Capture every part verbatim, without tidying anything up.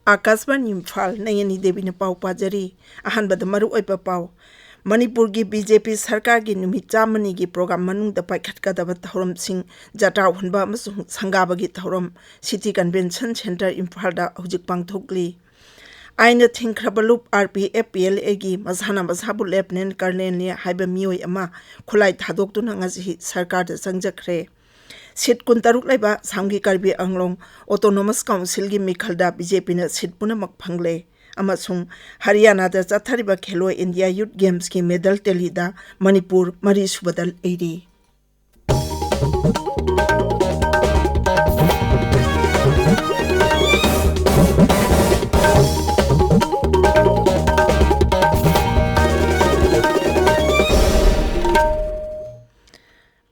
ꯑꯥꯀꯥꯁꯕꯥꯅꯤ ꯏꯝꯐꯥꯜ, ꯅꯌꯅꯤ ꯗꯦꯕꯤꯅ ꯄꯥꯎ ꯄꯥꯖꯔꯤ꯫ ꯑꯍꯥꯟꯕꯗ ꯃꯔꯨꯑꯣꯏꯕ ꯄꯥꯎ꯫ ꯃꯅꯤꯄꯨꯔꯒꯤ ꯕꯤ ꯖꯦ ꯄꯤ ꯁꯔꯀꯥꯔꯒꯤ ꯅꯨꯃꯤꯠ ꯆꯥꯝꯃꯅꯤꯒꯤ ꯄ꯭ꯔꯣꯒ꯭ꯔꯥꯝ ꯃꯅꯨꯡꯗ ꯄꯥꯏꯈꯠꯀꯗꯕ ꯊꯧꯔꯝꯁꯤꯡ, ꯖꯇ꯭ꯔꯥ ꯍꯨꯟꯕ ꯑꯃꯁꯨꯡ ꯁꯪꯒꯥꯕꯒꯤ ꯊꯧꯔꯝ ꯁꯤꯇꯤ ꯀꯟꯚꯦꯟꯁꯟ ꯁꯦꯟꯇꯔ ꯏꯝꯐꯥꯜꯗ ꯍꯧꯖꯤꯛ ꯄꯥꯡꯊꯣꯛꯂꯤ꯫ ꯑꯥꯏꯟꯅ ꯊꯤꯡꯈ꯭ꯔꯕ ꯂꯨꯞ R P F P L ꯑꯦꯒꯤ ꯃꯁꯥꯅ ꯃꯁꯥꯕꯨ ꯂꯦꯐꯇꯤꯅꯦꯟ ꯀꯔꯅꯦꯜꯅꯤ ꯍꯥꯏꯕ ꯃꯤꯑꯣꯏ ꯑꯃ ꯈꯨꯠꯂꯥꯏ ꯊꯥꯗꯣꯛꯇꯨꯅ ꯉꯁꯤ ꯁꯔꯀꯥꯔꯗ ꯆꯪꯖꯈ꯭ꯔꯦ꯫ ꯁꯤꯠ ꯀꯨꯟꯇꯔꯨꯛ ꯂꯩꯕ ꯑꯁꯥꯝꯒꯤ ꯀꯔꯕꯤ ꯑꯪꯂꯣꯡ ꯑꯣꯇꯣꯅꯣꯃꯁ ꯀꯥꯎꯟꯁꯤꯜꯒꯤ ꯃꯤꯈꯜꯗ ꯕꯤ ꯖꯦ ꯄꯤꯅ ꯁꯤꯠ ꯄꯨꯝꯅꯃꯛ ꯐꯪꯂꯦ꯫ ꯑꯃꯁꯨꯡ ꯍꯔꯤꯌꯥꯅꯥꯗ ꯆꯠꯊꯔꯤꯕ ꯈꯦꯂꯣ ꯏꯟꯗꯤꯌꯥ ꯌꯨꯠ ꯒꯦꯝꯁꯀꯤ ꯃꯦꯗꯜ ꯇꯦꯂꯤꯗ ꯃꯅꯤꯄꯨꯔ ꯃꯔꯤꯁꯨꯕꯗ ꯂꯩꯔꯤ꯫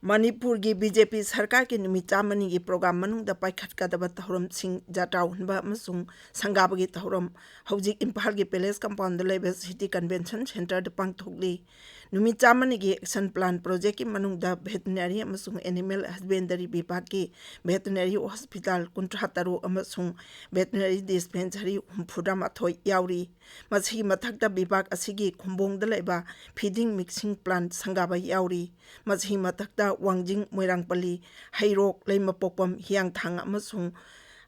ꯃꯅꯤꯄꯨꯔꯒꯤ ꯕꯤ ꯖꯦ ꯄꯤ ꯁꯔꯀꯥꯔꯒꯤ ꯅꯨꯃꯤꯠ ꯆꯥꯝꯃꯅꯤꯒꯤ ꯄ꯭ꯔꯣꯒ꯭ꯔꯥꯝ ꯃꯅꯨꯡꯗ ꯄꯥꯏꯈꯠꯀꯗꯕ ꯊꯧꯔꯝꯁꯤꯡ, ꯖꯇ꯭ꯔꯥ ꯍꯨꯟꯕ ꯑꯃꯁꯨꯡ ꯁꯪꯒꯥꯕꯒꯤ ꯊꯧꯔꯝ ꯍꯧꯖꯤꯛ ꯏꯝꯐꯥꯜꯒꯤ ꯄꯦꯂꯦꯁ ꯀꯝꯄꯥꯎꯟꯗ ꯂꯩꯕ ꯁꯤꯇꯤ ꯀꯟꯚꯦꯟꯁꯟ ꯁꯦꯟꯇꯔꯗ ꯄꯥꯡꯊꯣꯛꯂꯤ꯫ ꯅꯨꯃꯤꯠ ꯆꯥꯝꯃꯅꯤꯒꯤ ꯑꯦꯛꯁꯟ ꯄ꯭ꯂꯥꯟ ꯄ꯭ꯔꯣꯖꯦꯛꯀꯤ ꯃꯅꯨꯡꯗ ꯚꯦꯇꯅꯔꯤ ꯑꯃꯁꯨꯡ ꯑꯦꯅꯤꯃꯦꯜ ꯍꯁꯕꯦꯟꯗꯔꯤ ꯕꯤꯚꯥꯒꯀꯤ ꯚꯦꯇꯅꯔꯤ ꯍꯣꯁꯄꯤꯇꯥꯜ ꯀꯨꯟꯊ꯭ꯔꯥ ꯇꯔꯨꯛ ꯑꯃꯁꯨꯡ ꯚꯦꯇꯅꯔꯤ ꯗꯤꯁꯄꯦꯟꯁꯔꯤ ꯍꯨꯝꯐꯨꯇꯔꯥ ꯃꯥꯊꯣꯏ ꯌꯥꯎꯔꯤ꯫ ꯃꯁꯤꯒꯤ ꯃꯊꯛꯇ ꯕꯤꯚꯥꯒ ꯑꯁꯤꯒꯤ ꯈꯨꯝꯕꯣꯡꯗ ꯂꯩꯕ ꯐꯤꯗꯤꯡ ꯃꯤꯛꯁꯤꯡ ꯄ꯭ꯂꯥꯟ ꯁꯪꯒꯥꯕ ꯌꯥꯎꯔꯤ꯫ ꯃꯁꯤꯒꯤ ꯃꯊꯛꯇ ꯋꯥꯡꯖꯤꯡ, ꯃꯣꯏꯔꯥꯡꯄꯜꯂꯤ, ꯍꯩꯔꯣꯛ, ꯂꯩꯃꯄꯣꯛꯄꯝ, ꯍꯤꯌꯥꯡꯊꯥꯡ ꯑꯃꯁꯨꯡ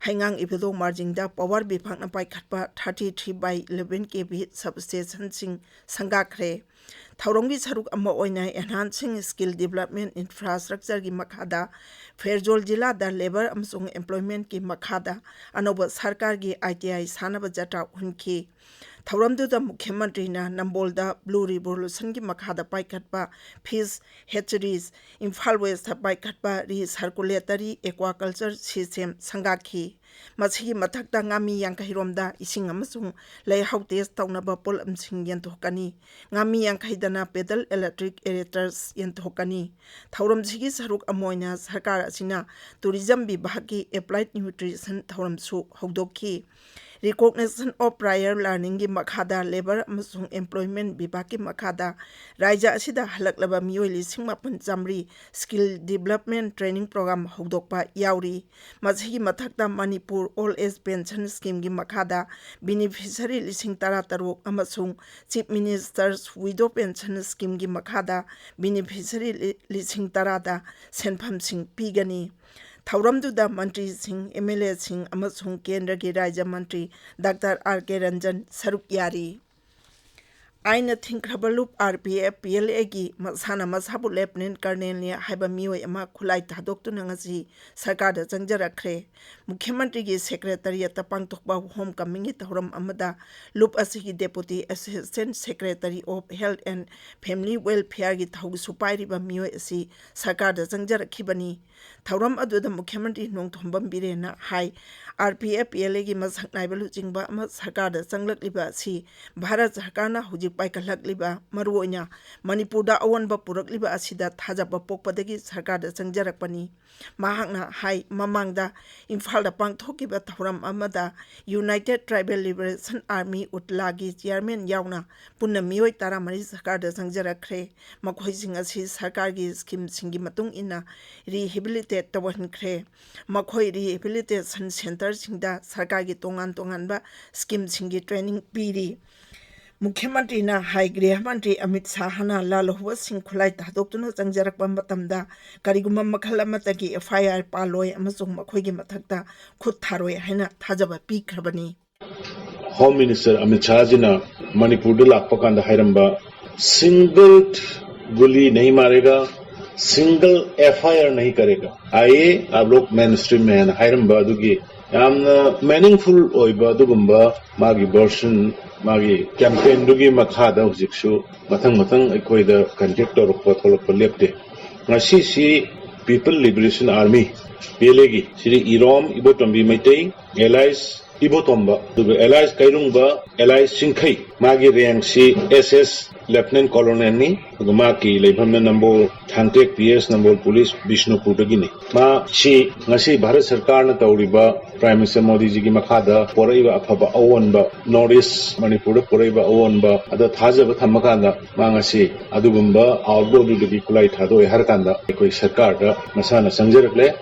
ꯍꯩꯉꯥꯡ ꯏꯕꯨꯙꯧ ꯃꯥꯔꯖꯤꯡꯗ ꯄꯋꯥꯔ ꯕꯤꯚꯥꯒꯅ ꯄꯥꯏꯈꯠꯄ thirty three by eleven K V substationꯁꯤꯡ ꯁꯪꯒꯥꯈ꯭ꯔꯦ꯫ ꯊꯧꯔꯝꯒꯤ ꯁꯔꯨꯛ ꯑꯃ ꯑꯣꯏꯅ Enhancing Skill Development Infrastructureꯒꯤ ꯃꯈꯥꯗ ꯐꯦꯔꯖꯣꯜ ꯖꯤꯂꯥꯗ ꯂꯦꯕꯔ ꯑꯃꯁꯨꯡ ꯑꯦꯝꯄ꯭ꯂꯣꯏꯃꯦꯟꯠꯀꯤ ꯃꯈꯥꯗ ꯑꯅꯧꯕ ꯁꯔꯀꯥꯔꯒꯤ ꯑꯥꯏ ꯇꯤ ꯑꯥꯏ ꯁꯥꯅꯕ ꯖꯇ꯭ꯔꯥ ꯍꯨꯟꯈꯤ꯫ ꯊꯧꯔꯝꯗꯨꯗ ꯃꯨꯈ꯭ꯌ ꯃꯟꯇ꯭ꯔꯤꯅ ꯅꯝꯕꯣꯜꯗ ꯕ꯭ꯂꯨ ꯔꯤꯚꯣꯂꯨꯁꯟꯒꯤ ꯃꯈꯥꯗ ꯄꯥꯏꯈꯠꯄ ꯐꯤꯁ ꯍꯦꯆꯔꯤꯁ, ꯏꯝꯐꯥꯜ ꯋꯦꯁꯇ ꯄꯥꯏꯈꯠꯄ ꯔꯤꯁꯔꯀꯨꯂꯦꯇꯔꯤ ꯑꯦꯀ꯭ꯋꯥꯀꯜꯆꯔ ꯁꯤꯁꯇꯦꯝ ꯁꯪꯒꯥꯈꯤ꯫ ꯃꯁꯤꯒꯤ ꯃꯊꯛꯇ ꯉꯥꯃꯤ ꯌꯥꯡꯈꯩꯔꯣꯝꯗ ꯏꯁꯤꯡ ꯑꯃꯁꯨꯡ ꯂꯩꯍꯥꯎ ꯇꯦꯁ ꯇꯧꯅꯕ ꯄꯣꯠꯂꯝꯁꯤꯡ ꯌꯦꯟꯊꯣꯛꯀꯅꯤ꯫ ꯉꯥꯃꯤ ꯌꯥꯡꯈꯩꯗꯅ ꯄꯦꯗꯜ ꯏꯂꯦꯛꯇ꯭ꯔꯤꯛ ꯑꯦꯔꯦꯇꯔꯁ ꯌꯦꯟꯊꯣꯛꯀꯅꯤ꯫ ꯊꯧꯔꯝꯁꯤꯒꯤ ꯁꯔꯨꯛ ꯑꯃ ꯑꯣꯏꯅ ꯁꯔꯀꯥꯔ ꯑꯁꯤꯅ ꯇꯨꯔꯤꯖꯝ ꯕꯤꯚꯥꯒꯀꯤ ꯑꯦꯄ꯭ꯂꯥꯏꯗ ꯅ꯭ꯌꯨꯇ꯭ꯔꯤꯁꯟ ꯊꯧꯔꯝꯁꯨ ꯍꯧꯗꯣꯛꯈꯤ꯫ Recognition of Prior Learningꯒꯤ ꯃꯈꯥꯗ Labour ꯑꯃꯁꯨꯡ Employment ꯕꯤꯚꯥꯒꯀꯤ ꯃꯈꯥꯗ ꯔꯥꯖ꯭ꯌ ꯑꯁꯤꯗ ꯍꯜꯂꯛꯂꯕ ꯃꯤꯑꯣꯏ ꯂꯤꯁꯤꯡ ꯃꯥꯄꯟ ꯆꯥꯃꯔꯤ Skill Development Training Program ꯍꯧꯗꯣꯛꯄ ꯌꯥꯎꯔꯤ꯫ ꯃꯁꯤꯒꯤ ꯃꯊꯛꯇ ꯃꯅꯤꯄꯨꯔ Old Age Pension Schemeꯒꯤ ꯃꯈꯥꯗ beneficiary ꯂꯤꯁꯤꯡ ꯇꯔꯥ ꯇꯔꯨꯛ ꯑꯃꯁꯨꯡ Chief Minister's Widow Pension Schemeꯒꯤ ꯃꯈꯥꯗ beneficiary ꯂꯤ-, ꯂꯤꯁꯤꯡ ꯇꯔꯥꯗ ꯁꯦꯟꯐꯝꯁꯤꯡ ꯄꯤꯒꯅꯤ꯫ ꯊꯧꯔꯝꯗꯨꯗ ꯃꯟꯇ꯭ꯔꯤꯁꯤꯡ, MLAꯁꯤꯡ ꯑꯃꯁꯨꯡ ꯀꯦꯟꯗ꯭ꯔꯒꯤ ꯔꯥꯖ꯭ꯌ ꯃꯟꯇ꯭ꯔꯤ ꯗꯥꯛꯇꯔ ꯑꯥꯔ ꯀꯦ ꯔꯟꯖꯟ ꯁꯔꯨꯛ ꯌꯥꯔꯤ꯫ ꯑꯥꯏꯟꯅ ꯊꯤꯡꯈ꯭ꯔꯕ ꯂꯨꯞ RPF PLAꯒꯤ ꯃꯁꯥꯅ ꯃꯁꯥꯕꯨ Lieutenant Colonelꯅꯤ ꯍꯥꯏꯕ ꯃꯤꯑꯣꯏ ꯑꯃ ꯈꯨꯠꯂꯥꯏ ꯊꯥꯗꯣꯛꯇꯨꯅ ꯉꯁꯤ ꯁꯔꯀꯥꯔꯗ ꯆꯪꯖꯔꯛꯈ꯭ꯔꯦ꯫ ꯃꯨꯈ꯭ꯌ ꯃꯟꯇ꯭ꯔꯤꯒꯤ Secretariatꯇ ꯄꯥꯡꯊꯣꯛꯄ Home Comingꯒꯤ ꯊꯧꯔꯝ ꯑꯃꯗ ꯂꯨꯞ ꯑꯁꯤꯒꯤ Deputy Assistant Secretary of Health and Family Welfareꯒꯤ ꯊꯧꯁꯨ ꯄꯥꯏꯔꯤꯕ ꯃꯤꯑꯣꯏ ꯑꯁꯤ ꯁꯔꯀꯥꯔꯗ ꯆꯪꯖꯔꯛꯈꯤꯕꯅꯤ꯫ ꯊꯧꯔꯝ ꯑꯗꯨꯗ ꯃꯨꯈ꯭ꯌ ꯃꯟꯇ꯭ꯔꯤ ꯅꯣꯡꯊꯣꯝꯕꯝ ꯕꯤꯔꯦꯟꯅ ꯍꯥꯏ, RPF PLAꯒꯤ ꯃꯁꯛ ꯅꯥꯏꯕ ꯂꯨꯆꯤꯡꯕ ꯑꯃ ꯁꯔꯀꯥꯔꯗ ꯆꯪꯂꯛꯂꯤꯕ ꯑꯁꯤ ꯚꯥꯔꯠ ꯁꯔꯀꯥꯔꯅ ꯍꯧꯖꯤꯛ ꯄꯥꯏꯈꯠꯂꯛꯂꯤꯕ, ꯃꯔꯨꯑꯣꯏꯅ ꯃꯅꯤꯄꯨꯔꯗ ꯑꯑꯣꯟꯕ ꯄꯨꯔꯛꯂꯤꯕ ꯑꯁꯤꯗ ꯊꯥꯖꯕ ꯄꯣꯛꯄꯗꯒꯤ ꯁꯔꯀꯥꯔꯗ ꯆꯪꯖꯔꯛꯄꯅꯤ꯫ ꯃꯍꯥꯛꯅ ꯍꯥꯏ, ꯃꯃꯥꯡꯗ ꯏꯝꯐꯥꯜꯗ ꯄꯥꯡꯊꯣꯛꯈꯤꯕ ꯊꯧꯔꯝ ꯑꯃꯗ United Tribal Liberation Army, UTLAꯒꯤ chairman ꯌꯥꯎꯅ ꯄꯨꯟꯅ ꯃꯤꯑꯣꯏ ꯇꯔꯥꯃꯔꯤ ꯁꯔꯀꯥꯔꯗ ꯆꯪꯖꯔꯛꯈ꯭ꯔꯦ꯫ ꯃꯈꯣꯏꯁꯤꯡ ꯑꯁꯤ ꯁꯔꯀꯥꯔꯒꯤ schemeꯁꯤꯡꯒꯤ ꯃꯇꯨꯡ ꯏꯟꯅ rehabilitate ꯇꯧꯍꯟꯈ꯭ꯔꯦ꯫ ꯃꯈꯣꯏ rehabilitation centreꯁꯤꯡꯗ ꯁꯔꯀꯥꯔꯒꯤ ꯇꯣꯉꯥꯟ ꯇꯣꯉꯥꯟꯕ schemeꯁꯤꯡꯒꯤ training ꯄꯤꯔꯤ꯫ ꯃꯨꯈ꯭ꯌ ꯃꯟꯇ꯭ꯔꯤꯅ ꯍꯥꯏ, ꯒ꯭ꯔꯤꯍ ꯃꯟꯇ꯭ꯔꯤ ꯑꯃꯤꯠ ꯁꯥꯍꯅ ꯂꯥꯜꯍꯧꯕꯁꯤꯡ ꯈꯨꯠꯂꯥꯏ ꯊꯥꯗꯣꯛꯇꯨꯅ ꯆꯪꯖꯔꯛꯄ ꯃꯇꯝꯗ ꯀꯔꯤꯒꯨꯝꯕ ꯃꯈꯜ ꯑꯃꯠꯇꯒꯤ FIR ꯄꯥꯜꯂꯣꯏ ꯑꯃꯁꯨꯡ ꯃꯈꯣꯏꯒꯤ ꯃꯊꯛꯇ ꯈꯨꯠ ꯊꯥꯔꯣꯏ ꯍꯥꯏꯅ ꯊꯥꯖꯕ ꯄꯤꯈ꯭ꯔꯕꯅꯤ꯫ Home Minister ꯑꯃꯤꯠ ꯁꯥꯍꯖꯤꯅ ꯃꯅꯤꯄꯨꯔꯗ ꯂꯥꯛꯄ ꯀꯥꯟꯗ ꯍꯥꯏꯔꯝꯕ, "Single ꯒꯨꯂꯤ ꯅꯍꯤ ꯃꯥꯔꯦꯒꯥ, single FIR ꯅꯍꯤ ꯀꯔꯦꯒꯥ, ꯑꯥꯏꯌꯦ ꯑꯥꯞ ꯂꯣꯛ ꯃꯦꯟ ꯁ꯭ꯇ꯭ꯔꯤꯝ ꯃꯦ" ꯍꯥꯏꯅ ꯍꯥꯏꯔꯝꯕ ꯑꯗꯨꯒꯤ ꯌꯥꯝꯅ meaningful ꯑꯣꯏꯕ ꯑꯗꯨꯒꯨꯝꯕ ꯃꯥꯒꯤ version, ꯃꯥꯒꯤ campaignꯗꯨꯒꯤ ꯃꯈꯥꯗ ꯍꯧꯖꯤꯛꯁꯨ ꯃꯊꯪ ꯃꯊꯪ ꯑꯩꯈꯣꯏꯗ contact ꯇꯧꯔꯛꯄ ꯊꯣꯛꯂꯛꯄ ꯂꯦꯞꯇꯦ꯫ ꯉꯁꯤꯁꯤ People Liberation Army, PLAꯒꯤ ꯁ꯭ꯔꯤ ꯏꯔꯣꯝ ꯏꯕꯣꯇꯣꯝꯕꯤ ꯃꯩꯇꯩ, alias ꯏꯕꯣꯇꯣꯝꯕ, ꯑꯗꯨꯒ alias ꯀꯩꯔꯨꯡꯕ, alias ꯆꯤꯡꯈꯩ, ꯃꯥꯒꯤ rank ꯁꯤ S S Lieutenant Colonel ꯅꯤ, ꯑꯗꯨꯒ ꯃꯍꯥꯛꯀꯤ ꯂꯩꯐꯝꯅ ꯅꯝꯕꯣꯜ ꯊꯥꯡꯇꯦꯛ P S, ꯅꯝꯕꯣꯜ police, ꯕꯤꯁꯅꯨꯄꯨꯔꯗꯒꯤꯅꯤ꯫ ꯃꯥ ꯁꯤ ꯉꯁꯤ ꯚꯥꯔꯠ ꯁꯔꯀꯥꯔꯅ ꯇꯧꯔꯤꯕ Prime Minister ꯃꯣꯗꯤꯖꯤꯒꯤ ꯃꯈꯥꯗ ꯄꯣꯔꯛꯏꯕ ꯑꯐꯕ ꯑꯑꯣꯟꯕ, North East ꯃꯅꯤꯄꯨꯔꯗ ꯄꯣꯔꯛꯏꯕ ꯑꯑꯣꯟꯕ ꯑꯗ ꯊꯥꯖꯕ ꯊꯝꯃꯀꯥꯟꯗ ꯃꯥ ꯉꯁꯤ ꯑꯗꯨꯒꯨꯝꯕ outlaw ꯗꯨꯗꯒꯤ ꯈꯨꯠꯂꯥꯏ ꯊꯥꯗꯣꯛꯑꯦ ꯍꯥꯏꯔꯀꯥꯟꯗ ꯑꯩꯈꯣꯏ ꯁꯔꯀꯥꯔꯗ ꯃꯁꯥꯅ ꯆꯪꯖꯔꯛꯂꯦ꯫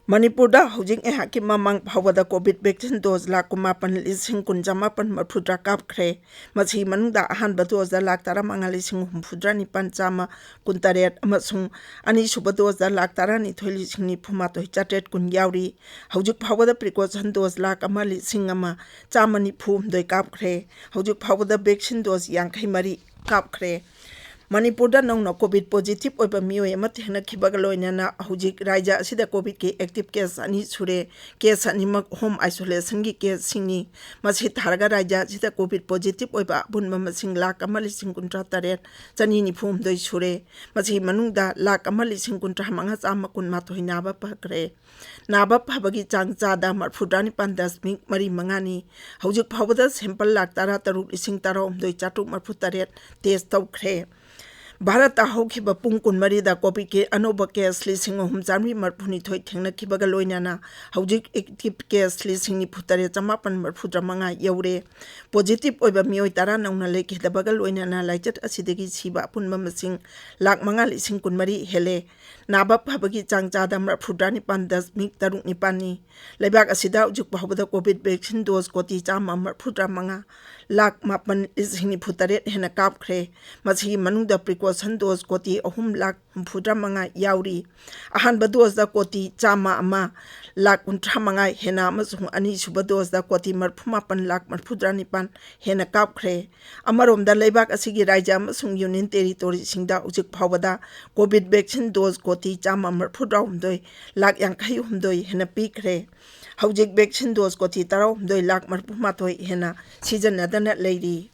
ꯃꯅꯤꯄꯨꯔꯗ ꯍꯧꯖꯤꯛ ꯑꯩꯍꯥꯛꯀꯤ ꯃꯃꯥꯡ ꯐꯥꯎꯕꯗ COVID vaccine dose ꯂꯥꯈ ꯀꯨꯟꯃꯥꯄꯟ ꯂꯤꯁꯤꯡ ꯀꯨꯟ ꯆꯃꯥꯄꯟ ꯃꯔꯤꯐꯨꯇꯔꯥ ꯀꯥꯞꯈ꯭ꯔꯦ꯫ ꯃꯁꯤꯒꯤ ꯃꯅꯨꯡꯗ ꯑꯍꯥꯟꯕ dose ꯗ ꯂꯥꯈ ꯇꯔꯥꯃꯉꯥ ꯂꯤꯁꯤꯡ ꯍꯨꯝꯐꯨꯇꯔꯥ ꯅꯤꯄꯥꯟ ꯆꯥꯝꯃ ꯀꯨꯟꯇꯔꯦꯠ ꯑꯃꯁꯨꯡ ꯑꯅꯤꯁꯨꯕ dose ꯗ ꯂꯥꯈ ꯇꯔꯥꯅꯤꯊꯣꯏ ꯂꯤꯁꯤꯡ ꯅꯤꯐꯨꯃꯥꯊꯣꯏ ꯆꯥꯇ꯭ꯔꯦꯠ ꯀꯨꯟ ꯌꯥꯎꯔꯤ꯫ ꯍꯧꯖꯤꯛ ꯐꯥꯎꯕꯗ precaution dose ꯂꯥꯈ ꯑꯃ ꯂꯤꯁꯤꯡ ꯑꯃ ꯆꯥꯝꯃ ꯅꯤꯐꯨ ꯍꯨꯝꯗꯣꯏ ꯀꯥꯞꯈ꯭ꯔꯦ꯫ ꯍꯧꯖꯤꯛ ꯐꯥꯎꯕꯗ vaccine dose ꯌꯥꯡꯈꯩ ꯃꯔꯤ ꯀꯥꯞꯈ꯭ꯔꯦ꯫ ꯃꯅꯤꯄꯨꯔꯗ ꯅꯧꯅ COVID positive ꯑꯣꯏꯕ ꯃꯤꯑꯣꯏ ꯑꯃ ꯊꯦꯡꯅꯈꯤꯕꯒ ꯂꯣꯏꯅꯅ ꯍꯧꯖꯤꯛ ꯔꯥꯖ꯭ꯌ ꯑꯁꯤꯗ COVID ꯀꯤ active case ꯑꯅꯤ ꯁꯨꯔꯦ꯫ Case ꯑꯅꯤꯃꯛ home isolation ꯒꯤ case ꯁꯤꯡꯅꯤ꯫ ꯃꯁꯤ ꯊꯥꯔꯒ ꯔꯥꯖ꯭ꯌ ꯑꯁꯤꯗ COVID positive ꯑꯣꯏꯕ ꯑꯄꯨꯟꯕ ꯃꯁꯤꯡ ꯂꯥꯈ ꯑꯃ ꯂꯤꯁꯤꯡ ꯀꯨꯟꯊ꯭ꯔꯥ ꯇꯔꯦꯠ ꯆꯅꯤ ꯅꯤꯐꯨ ꯍꯨꯝꯗꯣꯏ ꯁꯨꯔꯦ꯫ ꯃꯁꯤꯒꯤ ꯃꯅꯨꯡꯗ ꯂꯥꯈ ꯑꯃ ꯂꯤꯁꯤꯡ ꯀꯨꯟꯊ꯭ꯔꯥ ꯃꯉꯥ ꯆꯥꯝꯃ ꯀꯨꯟꯃꯥꯊꯣꯏ ꯅꯥꯕ ꯐꯈ꯭ꯔꯦ꯫ ꯅꯥꯕ ꯐꯕꯒꯤ ꯆꯥꯡ ꯆꯥꯗ ꯃꯔꯤꯐꯨꯇꯔꯥ ꯅꯤꯄꯥꯟ ꯗꯁꯃꯤꯛ ꯃꯔꯤ ꯃꯉꯥꯅꯤ꯫ ꯍꯧꯖꯤꯛ ꯐꯥꯎꯕꯗ sample ꯂꯥꯈ ꯇꯔꯥ ꯇꯔꯨꯛ ꯂꯤꯁꯤꯡ ꯇꯔꯥꯍꯨꯝꯗꯣꯏ ꯆꯥꯇ꯭ꯔꯨꯛ ꯃꯔꯤꯐꯨꯇꯔꯦꯠ test ꯇꯧꯈ꯭ꯔꯦ꯫ ꯚꯥꯔꯠꯇ ꯍꯧꯈꯤꯕ ꯄꯨꯡ ꯀꯨꯟꯃꯔꯤꯗ COVID ꯀꯤ ꯑꯅꯧꯕ case ꯂꯤꯁꯤꯡ ꯑꯍꯨꯝ ꯆꯥꯃꯔꯤ ꯃꯔꯤꯐꯨꯅꯤꯊꯣꯏ ꯊꯦꯡꯅꯈꯤꯕꯒ ꯂꯣꯏꯅꯅ ꯍꯧꯖꯤꯛ active case ꯂꯤꯁꯤꯡ ꯅꯤꯐꯨꯇꯔꯦꯠ ꯆꯃꯥꯄꯟ ꯃꯔꯤꯐꯨꯇꯔꯥ ꯃꯉꯥ ꯌꯧꯔꯦ꯫ Positive ꯑꯣꯏꯕ ꯃꯤꯑꯣꯏ ꯇꯔꯥ ꯅꯧꯅ ꯂꯩꯈꯤꯗꯕꯒ ꯂꯣꯏꯅꯅ ꯂꯥꯏꯆꯠ ꯑꯁꯤꯗꯒꯤ ꯁꯤꯕ ꯑꯄꯨꯟꯕ ꯃꯁꯤꯡ ꯂꯥꯈ ꯃꯉꯥ ꯂꯤꯁꯤꯡ ꯀꯨꯟꯃꯔꯤ ꯍꯦꯜꯂꯦ꯫ ꯅꯥꯕ ꯐꯕꯒꯤ ꯆꯥꯡ ꯆꯥꯗ ꯃꯔꯤꯐꯨꯇꯔꯥ ꯅꯤꯄꯥꯟ ꯗꯁꯃꯤꯛ ꯇꯔꯨꯛ ꯅꯤꯄꯥꯟꯅꯤ꯫ ꯂꯩꯕꯥꯛ ꯑꯁꯤꯗ ꯍꯧꯖꯤꯛ ꯐꯥꯎꯕꯗ COVID vaccine dose ꯀꯣꯇꯤ ꯆꯥꯝꯃ ꯃꯔꯤꯐꯨꯇꯔꯥ ꯃꯉꯥ ꯂꯥꯈ ꯃꯥꯄꯟ ꯂꯤꯁꯤꯡ ꯅꯤꯐꯨꯇꯔꯦꯠ ꯍꯦꯟꯅ ꯀꯥꯞꯈ꯭ꯔꯦ꯫ ꯃꯁꯤꯒꯤ ꯃꯅꯨꯡꯗ precaution dose ꯀꯣꯇꯤ ꯑꯍꯨꯝ ꯂꯥꯈ ꯍꯨꯝꯐꯨꯇꯔꯥ ꯃꯉꯥ ꯌꯥꯎꯔꯤ꯫ ꯑꯍꯥꯟꯕ dose ꯗ ꯀꯣꯇꯤ ꯆꯥꯝꯃ ꯑꯃ ꯂꯥꯈ ꯀꯨꯟꯊ꯭ꯔꯥ ꯃꯉꯥ ꯍꯦꯟꯅ ꯑꯃꯁꯨꯡ ꯑꯅꯤꯁꯨꯕ dose ꯗ ꯀꯣꯇꯤ ꯃꯔꯤꯐꯨꯃꯥꯄꯟ ꯂꯥꯈ ꯃꯔꯤꯐꯨꯇꯔꯥ ꯅꯤꯄꯥꯟ ꯍꯦꯟꯅ ꯀꯥꯞꯈ꯭ꯔꯦ꯫ ꯑꯃꯔꯣꯝꯗ ꯂꯩꯕꯥꯛ ꯑꯁꯤꯒꯤ ꯔꯥꯖ꯭ꯌ ꯑꯃꯁꯨꯡ union territory ꯁꯤꯡꯗ ꯍꯧꯖꯤꯛ ꯐꯥꯎꯕꯗ COVID vaccine dose ꯀꯣꯇꯤ ꯆꯥꯝꯃ ꯃꯔꯤꯐꯨꯇꯔꯥꯍꯨꯝꯗꯣꯏ ꯂꯥꯈ ꯌꯥꯡꯈꯩ ꯍꯨꯝꯗꯣꯏ ꯍꯦꯟꯅ ꯄꯤꯈ꯭ꯔꯦ꯫ ꯍꯧꯖꯤꯛ vaccine dose ꯀꯣꯇꯤ ꯇꯔꯥꯍꯨꯝꯗꯣꯏ ꯂꯥꯈ ꯃꯔꯤꯐꯨꯃꯥꯊꯣꯏ ꯍꯦꯟꯅ ꯁꯤꯖꯤꯟꯅꯗꯅ ꯂꯩꯔꯤ꯫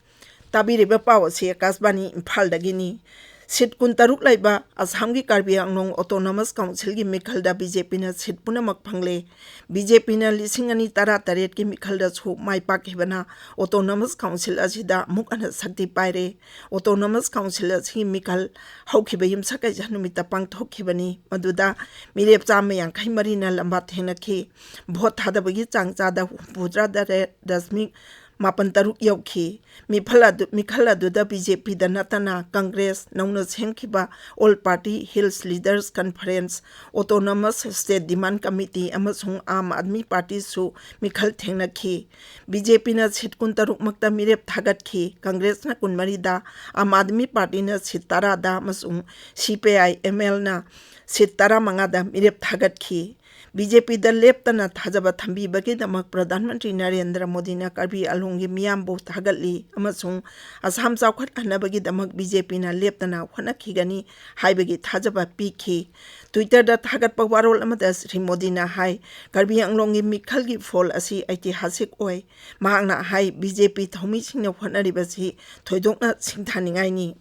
ꯇꯥꯕꯤꯔꯤꯕ ꯄꯥꯎ ꯑꯁꯤ ꯑꯀꯥꯁꯕꯥꯅꯤ ꯏꯝꯐꯥꯜꯗꯒꯤꯅꯤ꯫ ꯁꯤꯠ ꯀꯨꯟꯇꯔꯨꯛ ꯂꯩꯕ ꯑꯁꯥꯝꯒꯤ ꯀꯥꯔꯕꯤ ꯑꯪꯂꯣꯡ ꯑꯣꯇꯣꯅꯣꯃꯁ ꯀꯥꯎꯟꯁꯤꯜꯒꯤ ꯃꯤꯈꯜꯗ ꯕꯤ ꯖꯦ ꯄꯤꯅ ꯁꯤꯠ ꯄꯨꯝꯅꯃꯛ ꯐꯪꯂꯦ꯫ ꯕꯤ ꯖꯦ ꯄꯤꯅ ꯂꯤꯁꯤꯡ ꯑꯅꯤ ꯇꯔꯥꯇꯔꯦꯠꯀꯤ ꯃꯤꯈꯜꯗꯁꯨ ꯃꯥꯏ ꯄꯥꯛꯈꯤꯕꯅ ꯑꯣꯇꯣꯅꯣꯃꯁ ꯀꯥꯎꯟꯁꯤꯜ ꯑꯁꯤꯗ ꯑꯃꯨꯛ ꯍꯟꯅ ꯁꯛꯇꯤ ꯄꯥꯏꯔꯦ꯫ ꯑꯣꯇꯣꯅꯣꯃꯁ ꯀꯥꯎꯟꯁꯤꯜ ꯑꯁꯤꯒꯤ ꯃꯤꯈꯜ ꯍꯧꯈꯤꯕ ꯌꯨꯝꯁꯀꯩꯁ ꯅꯨꯃꯤꯠꯇ ꯄꯥꯡꯊꯣꯛꯈꯤꯕꯅꯤ꯫ ꯃꯗꯨꯗ ꯃꯤꯔꯦꯞ ꯆꯥꯝꯃ ꯌꯥꯡꯈꯩ ꯃꯔꯤꯅ ꯂꯝꯕꯥ ꯊꯦꯡꯅꯈꯤ꯫ ꯚꯣꯠ ꯊꯥꯗꯕꯒꯤ ꯆꯥꯡ ꯆꯥꯗ ꯍꯨꯝꯐꯨꯇꯔꯥ ꯇꯔꯦꯠ ꯗꯁꯃꯤꯛ ꯃꯥꯄꯟ ꯇꯔꯨꯛ ꯌꯧꯈꯤ꯫ ꯃꯤꯐꯜ ꯑꯗꯨ, ꯃꯤꯈꯜ ꯑꯗꯨꯗ ꯕꯤ ꯖꯦ ꯄꯤꯗ ꯅꯠꯇꯅ ꯀꯪꯒ꯭ꯔꯦꯁ, ꯅꯧꯅ ꯁꯦꯝꯈꯤꯕ all party hills leaders conference, autonomous state demand committee ꯑꯃꯁꯨꯡ ꯑꯥꯝ ꯑꯥꯗꯃꯤ ꯄꯥꯔꯇꯤꯁꯨ ꯃꯤꯈꯜ ꯊꯦꯡꯅꯈꯤ꯫ ꯕꯤ ꯖꯦ ꯄꯤꯅ ꯁꯤꯠ ꯀꯨꯟꯇꯔꯨꯛꯃꯛꯇ ꯃꯤꯔꯦꯞ ꯊꯥꯒꯠꯈꯤ꯫ ꯀꯪꯒ꯭ꯔꯦꯁꯅ ꯀꯨꯟꯃꯔꯤꯗ, ꯑꯥꯝ ꯑꯥꯗꯃꯤ ꯄꯥꯔꯇꯤꯅ ꯁꯤꯠ ꯇꯔꯥꯗ ꯑꯃꯁꯨꯡ ꯁꯤ ꯄꯤ ꯑꯥꯏ ꯑꯦꯝ ꯑꯦꯜꯅ ꯁꯤꯠ ꯇꯔꯥꯃꯉꯥꯗ ꯃꯤꯔꯦꯞ ꯊꯥꯒꯠꯈꯤ꯫ ꯕꯤ ꯖꯦ ꯄꯤꯗ ꯂꯦꯞꯇꯅ ꯊꯥꯖꯕ ꯊꯝꯕꯤꯕꯒꯤꯗꯃꯛ ꯄ꯭ꯔꯙꯥꯟ ꯃꯟꯇ꯭ꯔꯤ ꯅꯔꯦꯟꯗ꯭ꯔ ꯃꯣꯗꯤꯅ ꯀꯥꯔꯕꯤ ꯑꯪꯂꯣꯡꯒꯤ ꯃꯤꯌꯥꯝꯕꯨ ꯊꯥꯒꯠꯂꯤ ꯑꯃꯁꯨꯡ ꯑꯁꯥꯝ ꯆꯥꯎꯈꯠꯍꯟꯅꯕꯒꯤꯗꯃꯛ ꯕꯤ ꯖꯦ ꯄꯤꯅ ꯂꯦꯞꯇꯅ ꯍꯣꯠꯅꯈꯤꯒꯅꯤ ꯍꯥꯏꯕꯒꯤ ꯊꯥꯖꯕ ꯄꯤꯈꯤ꯫ ꯇ꯭ꯋꯤꯇꯔꯗ ꯊꯥꯒꯠꯄ ꯋꯥꯔꯣꯜ ꯑꯃꯗ ꯁ꯭ꯔꯤ ꯃꯣꯗꯤꯅ ꯍꯥꯏ, ꯀꯥꯔꯕꯤ ꯑꯪꯂꯣꯡꯒꯤ ꯃꯤꯈꯜꯒꯤ ꯐꯣꯜ ꯑꯁꯤ ꯑꯩꯇꯤꯍꯥꯁꯤꯛ ꯑꯣꯏ꯫ ꯃꯍꯥꯛꯅ ꯍꯥꯏ, ꯕꯤ ꯖꯦ ꯄꯤ ꯊꯧꯃꯤꯁꯤꯡꯅ ꯍꯣꯠꯅꯔꯤꯕꯁꯤ ꯊꯣꯏꯗꯣꯛꯅ ꯁꯤꯡꯊꯥꯅꯤꯡꯉꯥꯏꯅꯤ꯫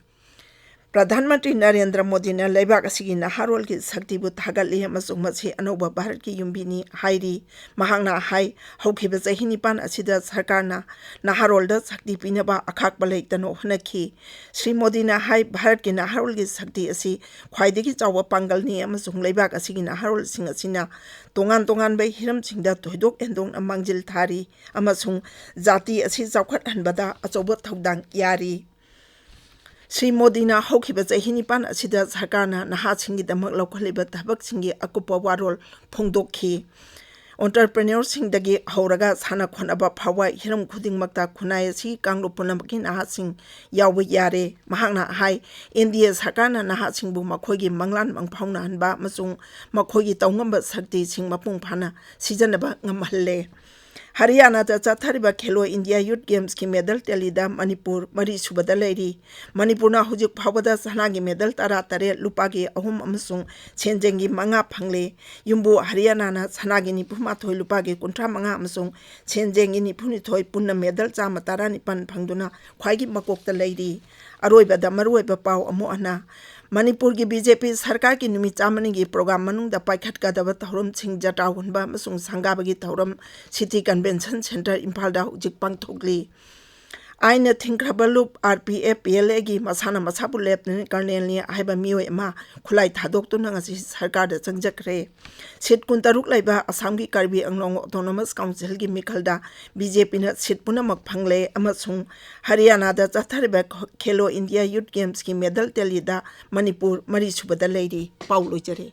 ꯄ꯭ꯔꯙꯥꯟ ꯃꯟꯇ꯭ꯔꯤ ꯅꯔꯦꯟꯗ꯭ꯔ ꯃꯣꯗꯤꯅ ꯂꯩꯕꯥꯛ ꯑꯁꯤꯒꯤ ꯅꯍꯥꯔꯣꯜꯒꯤ ꯁꯛꯇꯤꯕꯨ ꯊꯥꯒꯠꯂꯤ ꯑꯃꯁꯨꯡ ꯃꯁꯤ ꯑꯅꯧꯕ ꯚꯥꯔꯠꯀꯤ ꯌꯨꯝꯕꯤꯅꯤ ꯍꯥꯏꯔꯤ꯫ ꯃꯍꯥꯛꯅ ꯍꯥꯏ, ꯍꯧꯈꯤꯕ ꯆꯍꯤ ꯅꯤꯄꯥꯟ ꯑꯁꯤꯗ ꯁꯔꯀꯥꯔꯅ ꯅꯍꯥꯔꯣꯜꯗ ꯁꯛꯇꯤ ꯄꯤꯅꯕ ꯑꯈꯥꯛꯄ ꯂꯩꯇꯅ ꯍꯣꯠꯅꯈꯤ꯫ ꯁ꯭ꯔꯤ ꯃꯣꯗꯤꯅ ꯍꯥꯏ, ꯚꯥꯔꯠꯀꯤ ꯅꯍꯥꯔꯣꯜꯒꯤ ꯁꯛꯇꯤ ꯑꯁꯤ ꯈ꯭ꯋꯥꯏꯗꯒꯤ ꯆꯥꯎꯕ ꯄꯥꯡꯒꯜꯅꯤ ꯑꯃꯁꯨꯡ ꯂꯩꯕꯥꯛ ꯑꯁꯤꯒꯤ ꯅꯍꯥꯔꯣꯜꯁꯤꯡ ꯑꯁꯤꯅ ꯇꯣꯉꯥꯟ ꯇꯣꯉꯥꯟꯕ ꯍꯤꯔꯝꯁꯤꯡꯗ ꯊꯣꯏꯗꯣꯛ ꯍꯦꯟꯗꯣꯛꯅ ꯃꯥꯡꯖꯤꯜ ꯊꯥꯔꯤ ꯑꯃꯁꯨꯡ ꯖꯥꯇꯤ ꯑꯁꯤ ꯆꯥꯎꯈꯠꯍꯟꯕꯗ ꯑꯆꯧꯕ ꯊꯧꯗꯥꯡ ꯌꯥꯔꯤ꯫ ꯁ꯭ꯔꯤ ꯃꯣꯗꯤꯅ ꯍꯧꯈꯤꯕ ꯆꯍꯤ ꯅꯤꯄꯥꯟ ꯑꯁꯤꯗ ꯁꯔꯀꯥꯔꯅ ꯅꯍꯥꯁꯤꯡꯒꯤꯗꯃꯛ ꯂꯧꯈꯠꯂꯤꯕ ꯊꯕꯛꯁꯤꯡꯒꯤ ꯑꯀꯨꯞꯄ ꯋꯥꯔꯣꯜ ꯐꯣꯡꯗꯣꯛꯈꯤ꯫ ꯑꯣꯟꯇꯔꯄ꯭ꯔꯦꯅꯔꯁꯤꯡꯗꯒꯤ ꯍꯧꯔꯒ ꯁꯥꯟꯅ ꯈꯣꯠꯅꯕ ꯐꯥꯎꯕ ꯍꯤꯔꯝ ꯈꯨꯗꯤꯡꯃꯛꯇ ꯈꯨꯟꯅꯥꯏ ꯑꯁꯤ ꯀꯥꯡꯂꯨꯞ ꯄꯨꯝꯅꯃꯛꯀꯤ ꯅꯍꯥꯁꯤꯡ ꯌꯥꯎꯕ ꯌꯥꯔꯦ꯫ ꯃꯍꯥꯛꯅ ꯍꯥꯏ, ꯑꯦꯟ ꯗꯤ ꯑꯦ ꯁꯔꯀꯥꯔꯅ ꯅꯍꯥꯁꯤꯡꯕꯨ ꯃꯈꯣꯏꯒꯤ ꯃꯪꯂꯥꯟ ꯃꯪꯐꯥꯎꯅꯍꯟꯕ ꯑꯃꯁꯨꯡ ꯃꯈꯣꯏꯒꯤ ꯇꯧꯉꯝꯕ ꯁꯛꯇꯤꯁꯤꯡ ꯃꯄꯨꯡ ꯐꯥꯅ ꯁꯤꯖꯤꯟꯅꯕ ꯉꯝꯍꯜꯂꯦ꯫ ꯍꯔꯤꯌꯥꯅꯥꯗ ꯆꯠꯊꯔꯤꯕ ꯈꯦꯂꯣ ꯏꯟꯗꯤꯌꯥ ꯌꯨꯠ ꯒꯦꯝꯁꯀꯤ ꯃꯦꯗꯜ ꯇꯦꯂꯤꯗ ꯃꯅꯤꯄꯨꯔ ꯃꯔꯤ ꯁꯨꯕꯗ ꯂꯩꯔꯤ꯫ ꯃꯅꯤꯄꯨꯔꯅ ꯍꯧꯖꯤꯛ ꯐꯥꯎꯕꯗ ꯁꯅꯥꯒꯤ ꯃꯦꯗꯜ ꯇꯔꯥ ꯇꯔꯦꯠ, ꯂꯨꯄꯥꯒꯤ ꯑꯍꯨꯝ ꯑꯃꯁꯨꯡ ꯁꯦꯟꯖꯦꯡꯒꯤ ꯃꯉꯥ ꯐꯪꯂꯦ꯫ ꯌꯨꯝꯕꯨ ꯍꯔꯤꯌꯥꯅꯥꯅ ꯁꯅꯥꯒꯤ ꯅꯤꯐꯨ ꯃꯥꯊꯣꯏ, ꯂꯨꯄꯥꯒꯤ ꯀꯨꯟꯊ꯭ꯔꯥ ꯃꯉꯥ ꯑꯃꯁꯨꯡ ꯁꯦꯟꯖꯦꯡꯒꯤ ꯅꯤꯐꯨ ꯅꯤꯊꯣꯏ, ꯄꯨꯟꯅ ꯃꯦꯗꯜ ꯆꯥꯝꯃ ꯇꯔꯥ ꯅꯤꯄꯥꯟ ꯐꯪꯗꯨꯅ ꯈ꯭ꯋꯥꯏꯒꯤ ꯃꯀꯣꯛꯇ ꯂꯩꯔꯤ꯫ ꯑꯔꯣꯏꯕꯗ ꯃꯔꯨꯑꯣꯏꯕ ꯄꯥꯎ ꯑꯃꯨꯛ ꯍꯟꯅ꯫ ꯃꯅꯤꯄꯨꯔꯒꯤ ꯕꯤ ꯖꯦ ꯄꯤ ꯁꯔꯀꯥꯔꯒꯤ ꯅꯨꯃꯤꯠ ꯆꯥꯝꯃꯅꯤꯒꯤ ꯄ꯭ꯔꯣꯒ꯭ꯔꯥꯝ ꯃꯅꯨꯡꯗ ꯄꯥꯏꯈꯠꯀꯗꯕ ꯊꯧꯔꯝꯁꯤꯡ, ꯖꯇ꯭ꯔꯥ ꯍꯨꯟꯕ ꯑꯃꯁꯨꯡ ꯁꯪꯒꯥꯕꯒꯤ ꯊꯧꯔꯝ, ꯁꯤꯇꯤ ꯀꯟꯚꯦꯟꯁꯟ ꯁꯦꯟꯇꯔ ꯏꯝꯐꯥꯜꯗ ꯍꯧꯖꯤꯛ ꯄꯥꯡꯊꯣꯛꯂꯤ꯫ ꯑꯥꯏꯟꯅ ꯊꯤꯡꯈ꯭ꯔꯕ ꯂꯨꯞ R P F, P L ꯑꯦꯒꯤ ꯃꯁꯥꯅ ꯃꯁꯥꯕꯨ ꯂꯦꯐꯇꯤꯅꯦꯟ ꯀꯔꯅꯦꯜꯅꯤ ꯍꯥꯏꯕ ꯃꯤꯑꯣꯏ ꯑꯃ ꯈꯨꯠꯂꯥꯏ ꯊꯥꯗꯣꯛꯇꯨꯅ ꯉꯁꯤ ꯁꯔꯀꯥꯔꯗ ꯆꯪꯖꯈ꯭ꯔꯦ꯫ ꯁꯤꯠ ꯀꯨꯟꯇꯔꯨꯛ ꯂꯩꯕ ꯑꯁꯥꯝꯒꯤ ꯀꯥꯔꯕꯤ ꯑꯪꯂꯣꯡ ꯑꯣꯇꯣꯅꯣꯃꯁ ꯀꯥꯎꯟꯁꯤꯜꯒꯤ ꯃꯤꯈꯜꯗ ꯕꯤ ꯖꯦ ꯄꯤꯅ ꯁꯤꯠ ꯄꯨꯝꯅꯃꯛ ꯐꯪꯂꯦ ꯑꯃꯁꯨꯡ ꯍꯔꯤꯌꯥꯅꯥꯗ ꯆꯠꯊꯔꯤꯕ ꯈꯦꯂꯣ ꯏꯟꯗꯤꯌꯥ ꯌꯨꯠ ꯒꯦꯝꯁꯀꯤ ꯃꯦꯗꯜ ꯇꯦꯂꯤꯗ ꯃꯅꯤꯄꯨꯔ ꯃꯔꯤ ꯁꯨꯕꯗ ꯂꯩꯔꯤ꯫ ꯄꯥꯎ ꯂꯣꯏꯖꯔꯦ꯫